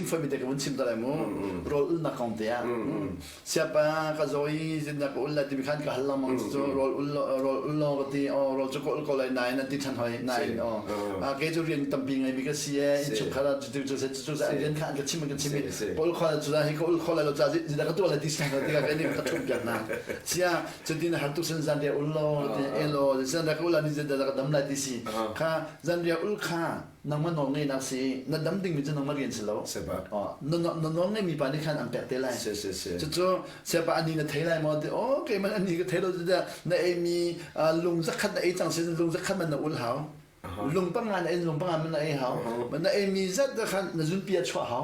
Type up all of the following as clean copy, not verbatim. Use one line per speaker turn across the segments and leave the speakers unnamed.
Foimi te ka vun chim ta lai mu. Rawl ulnak kong te ah. Siapa ka zaw i zinnak ka ul lai timi khan ka hal lengmang cu rawl ul rawl ul law ka ti aw rawl cu ka ul ko lai nain an ti ṭhan hoi nain aw kei cu rian tampi ngeimi ka si e innchungkhar ah cu cu cu cu an rian kha an ka chim an ka chim i ka ul kho cu hi ka ul kho lai lo ca zidah ka tuah lai ti sang tikah kei nih ka ṭhumh piak hna sia cutin har tuk sin zan ria ul law ti elaw zan ria ka ul ni zan ka dam lai ti si kha zan ria ul kha nangmah nawl ngeihnak si na dam dingmi cu nangmah rian si lo na nawl ngeimi pa nih khan an pek te lai cucu siapa ani na thei lai maw ti oh keimah ani ka thei lo tiah na eimi lung zakhat na ei cang sin lung zakhat man na ul hau lung panga na ei lung panga man na ei hau na eimi zat da khan na zunpi a chuah hau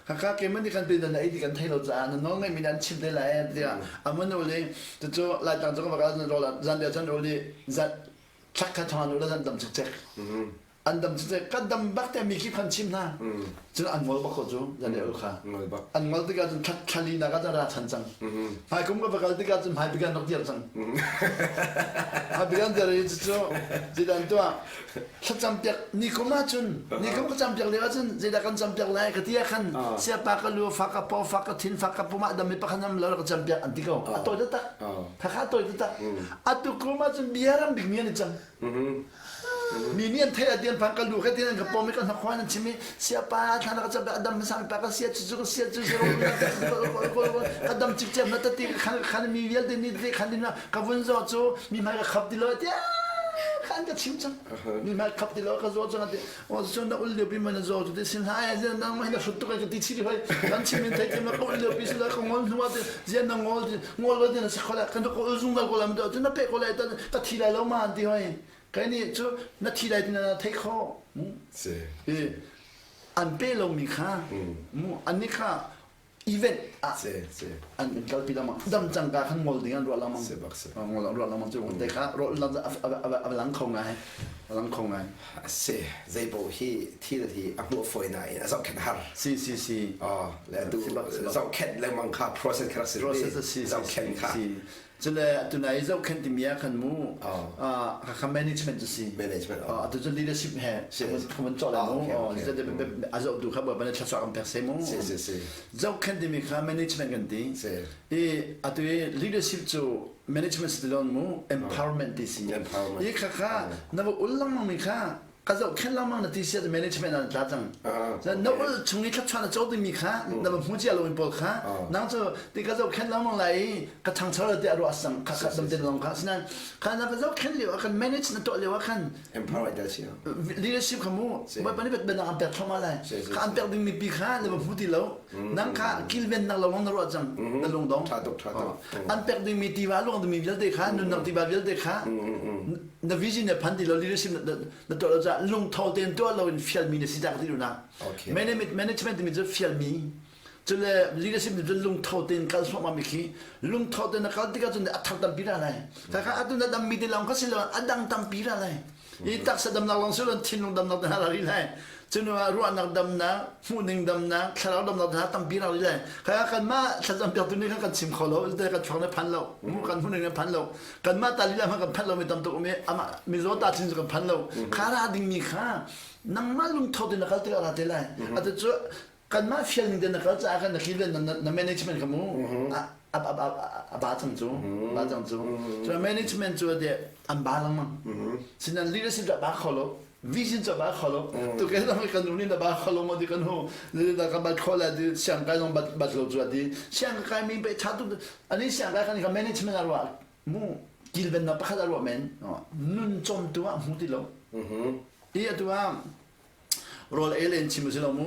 kha keimah nih khan pe na ei ti kan thei lo caah na nawl ngeimi an chim te lai tiah amun uli cucu laitlang cu ka va kal zan dia chan uli zat thlak kha thong an ula zan dam cikcek an dam cu kan dam bak te mi khi khan chim hna cun an ngol bak ko cu zan ul kha an ngol tikah cun thlali nak ah ra chan cang hmai kum ka va kal tikah cun hmai bigan rak dir cang hmai bigan dir i cu zidan tuah thlacam piak ni kum ah cun ni kum ka cam piak lio ah cun zeidah kan cam piak lai ka ti ah khan siapa ka lu fak ka paw fak ka thin fak ka pum ah dam mi pakhat nam lo ka cam piak an ti ko a tawi taktak kha a tawi taktak atu kum ah cun bia ram bik mi an i cang Mi nih an theih ah tian phan ka lu kha tian an ka pom i ka hnakhuan an chim i siapa thla na ka cap a dam hmasa pa ka sia cu cu ka sia cu ka dam cikcek na tati ka khan khan mi vialte nih te khan din ka vun zaw cu mi hmai ka khap ti lo tiah khan ka chim cang mi hmai khap ti lo ka zaw cang ati o cu na ul lio pi man zaw cu ti sin hai zian nang mai na hrut tuk ka ti chi hoi kan chim in thei tim na ka ul lio pi sila ka ngol hnu ah zian na ngol ngol lo tin si khola kan ko ul zungzal ko lam tu na pe ko lai ta ka thi lai lo ma an ti hoi kai nih cu na thi lai ti na thei kho
si
an pe lomi kha mu an nih kha event ah
si si
an kalpi lamang dam cangka khan ngol ding an ruah lamang
si bak si
ngol an ruah lamang cu te kha ro lang a lang kho ngai a lang kho ngai
si zeipo hi thil hi a hmuh fawi nain a zohkhenh har
si si si
oh le tu zohkhenh lengmang kha process kha si
process si
zohkhenh kha
si Cule tunai zohkhenh timi ah khan mu kha management cu si.
Management.
Atu cu leadership he kan cawh lai mu. A zoh tu kha bawipa nih thluachuah kan pek seh mu.
Si si si.
Zohkhenh timi kha management kan ti.
Si.
I atu i leadership cu management si ti lon mu empowerment ti si.
Empowerment.
I kha kha na va ul lengmang mi kha ka zohkhenh lengmang na ti si ahcun management ah na tla cang. Na ul chung i thluachuah na co dingmi kha na va hmu cia lomi pawl kha nang cu ti ka zohkhenh lengmang lai i ka ṭhangcho lo tiah ruah sang kha kha dam ten long kha asinain kha na va zohkhenh lio ah khan manage na tuah lio ah khan
empower da si
leadership kha mu bawipa nih bet an pek thluahmah lai kha an pek dingmi pi kha na va hmu ti lo nang kha kilven nak lo na ruah cang na lungdong
ṭha tuk ṭha tuk
an pek dingmi tiva luang dingmi vialte kha nunnak tiva vialte kha na vision ne phan ti lo leadership na tuah lo caah lungtho tein tuah lo in fialmi na si dah ka ti duhnak management management timi cu fialmi cule leadership cu lungtho tein kal thluahmah mi khi lungtho tein na kal tikah cun a thar tampi ra lai kha atu na dammi te lawng kha si lo a dang tampi ra lai i taksa damnak lawng si lo thinlung damnak te hna ra rih lai Cunu ah ruahnak damnak, hmuhning damnak, thlarau damnak hna tampi rak le kha kanmah thlacam piaktu nih khan kan chim kho lo, te kan chuak ne phan lo, mu kan hmuhning ne phan lo, kanmah ta lila hmanh kan phanh lo mi tam tuk um i amah mizaw ta chin cu kan phan lo. Kha ra dingmi kha nangmah lungtho te na kal tikah ra te lai. Atu cu kanmah fial ning te na kal caah khan na kilven na management kha mu a ba cang cu ba cang cu cu management cu de an ba lengmang sinan leadership da ba kho lo vision cu ba kho lo tu ke dang kan nu nih na ba kho lo mo di kan hu ni da ka bat kho la di siang kai zong bat bat lo cu di siang kai mi pe tha tu ani siang kai kan ka management arwa mu kilven na pakhat arwa men nun chom tu ah mu ti lo i atu ah rawl ei len chim si lo mu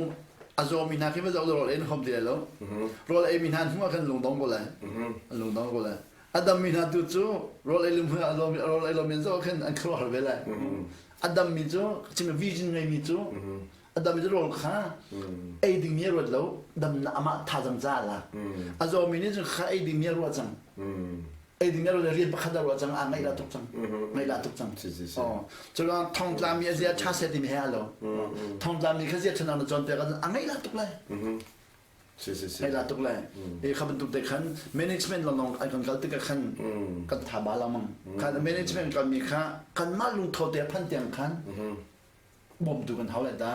a zaw mi hna khi ma zaw rawl ei hom ti lo rawl ei mi hna hnu ah khan lungdong ko lai lungdong ko lai A dammi hna tu cu rawl ei lum rawl ei lomi zoh khin an khuaruahhar ve lai. A dammi cu chim vision ngeimi cu a dammi cu rawl kha ei dingmi a ruat lo damnak amah thazang ca la. A zawmi nih cun kha ei dingmi a ruah cang. Ei dingmi a ruat rian pakhat a ruah cang a ngaih la tuk cang. Ngaih la tuk cang. Oh. Culang thongtlami a zia ṭha seh timi he a lo. Thongtlami kha zia ṭhanak na cawnpiak ahcun a ngaih la tuk lai.
Si si si.
Hei la tuk le. E kha bantuk te khan management longlong an kan kal tikah khan kan tha ba lamang. Khan management kan mi kha kanmah lungtho te phan tiang khan bawmtu kan hau lai ta.